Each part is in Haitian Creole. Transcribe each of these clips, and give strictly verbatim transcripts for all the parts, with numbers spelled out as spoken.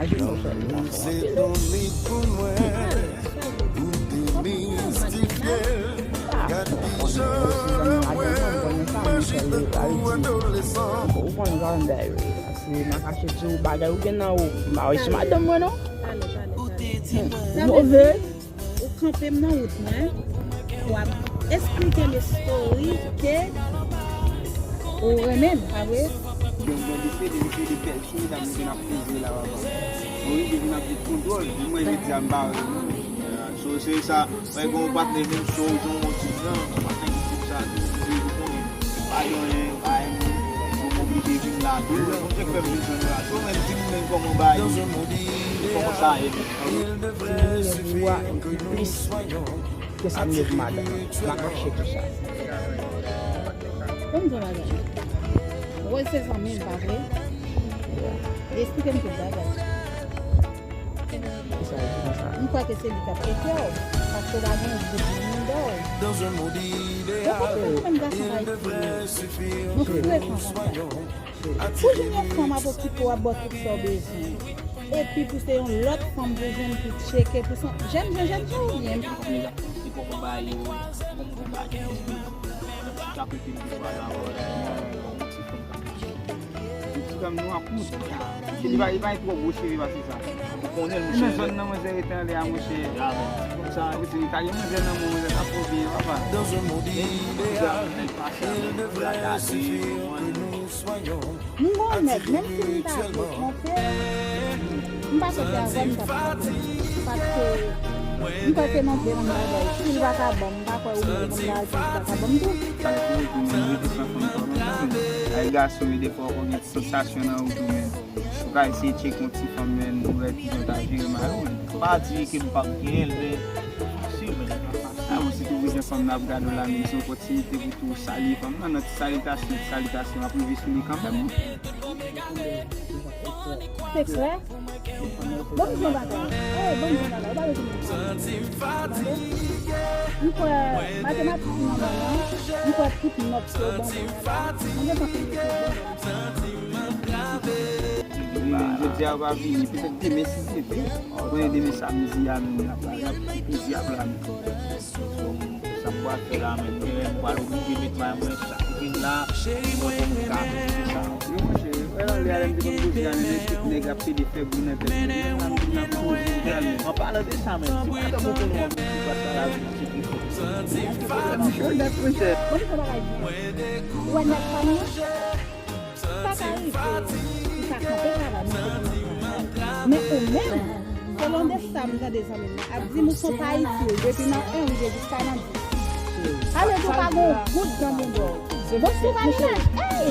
Mwen se touni pou mwen, ou demistifiye l. Gad ki jan lanmou mache pou adolesan. Ou konn jan m bèl, wi. Paske m a kache di w bagay ou gen nan ou. M pa wè sou madanm mwen, non. Ou te di mwen. Move. Ou kanpe m nan wout mwen, w ap esplike m story ke ou renmen m, pa vre? Gen, gen de seri, de seri de bèl sou medam nou te n ap koze la, papa. Mwen rive vin ap di kontwòl, di mwen jodi a m pa renmen. So, se sa, mwen gen yon patnè menm show, jan w di nan, patnè ki di sa, tou, tou, tou, konnen. Pa gen anyen, pa gen moun, moun oblije vin la tou. Moun te fè m bezwen la. So, menm di m menm kòman bagay yo, kòman sa ye menm. Li lè li wa epi plis ke sa m ye pou madanm. M a kache tou sa. Ban m di w bagay. Rose se zanmi m, pa vre? Li esplike m tout bagay. Kisa l di konsa? M kwè ke se li k ap ete w, paske w pa gen yon bout moun anndan w. Yon kote tout menm gason pa ete. Nou tout resan konsa. Pou jwenn yon fanm ap okipe w, ap ba w tout sa w bezwen. Epi pou se yon lòt fanm pou jwenn pou tcheke, pou se jèn jan, jèn jan ou byen. Li poko ba yo, bon, bon, ba yo. Sa pou fin di pwa la, wè. Ti fanm nou ap koute. Li pa, li pa twò gwo cheve pase sa. Ou konnen l, monchè. Men zòn nan, manzè rete anlè a, monchè. Konsa, ou di, li ka gen manzè nan men w, manzè t ap twò byen, papa. Dans un monde idéal, il devrait suffire que nous soyons. M gon nèg, menm si m ta vle twonpe, m pa twonpe avè l, m t ap twonpe. Paske m kwè ke nan de nan bagay, si l pa ka ban m, m pa kwè ou menm kòm gason, ou pa ka ban m tou. Sa k pi red, men, rete san fanm pa bon, men. Ay gason, wi, defwa ou gen sansasyon nan ou tou, men. Ou ka eseye tcheke yon ti fanm, men, ou wè kijan w ta jere mayo, men. Pa di ke m p ap genyen l, men, si, men, a, bon, si tou ou gen fanm nan ap gade w la, men, se yon opòtinite pou tou salye fanm nan, nan ti salitasyon, ti salitasyon ap rive sou li kanmenm, wi. Se klè. Bon, bon bagay. Eh, bon, bon bagay. Ou pa bezwen mwen. Tande? M kwè matematik nan men w, m kwè tout nòt ke w ban mwen an la, mwen gentan fini ekri pou mwen. Jodi a ou pa vini, petèt demen si Dye vle. Konnen demen samdi a menm, n ap la, n ap koze ap la menm. So, sa m pral fè la menm, genlè m pral oblije met bay mwen sa ki vin la, mwen pou m ka mete sa. Wi, monchè, wè nan lè a lè m te konn koze a, menm tout nèg ap pede fè bri nan tèt mwen. Menm la m vin ap koze pou tèl. An palan de sa menm, si madanm ou konnen w ap viv sou plas la, lavi w se pli fò. Monchè, w nèt, monchè. Bon, se bagay byen. Ou wè nèg pa m nan? Sa ka rive, ou ka kanpe travay, men se pou nèg travay. Men ou menm, selon de sa m tande zanmi m nan ap di m, ou se yon Ayiti, depi nan en rive jiska nan dis. Ale di w pa gen yon goud nan mouda w. Bon, sou valinaj, ey!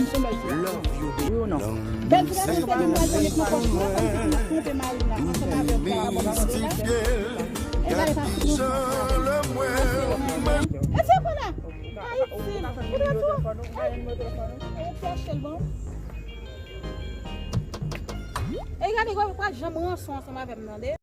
Wi ou non? Bèl ti gason se li m pral pran met nan pòch mwen, kòmsi pou m ap twonpe mari m nan ansanm avè w pou w ap pran manje la. E gade pa ti nou. E se pou la. Ayiti, ou dwe tou. Ou pèche l bon. E gade, gade, ou pa janm ranson ansanm avè m, tande.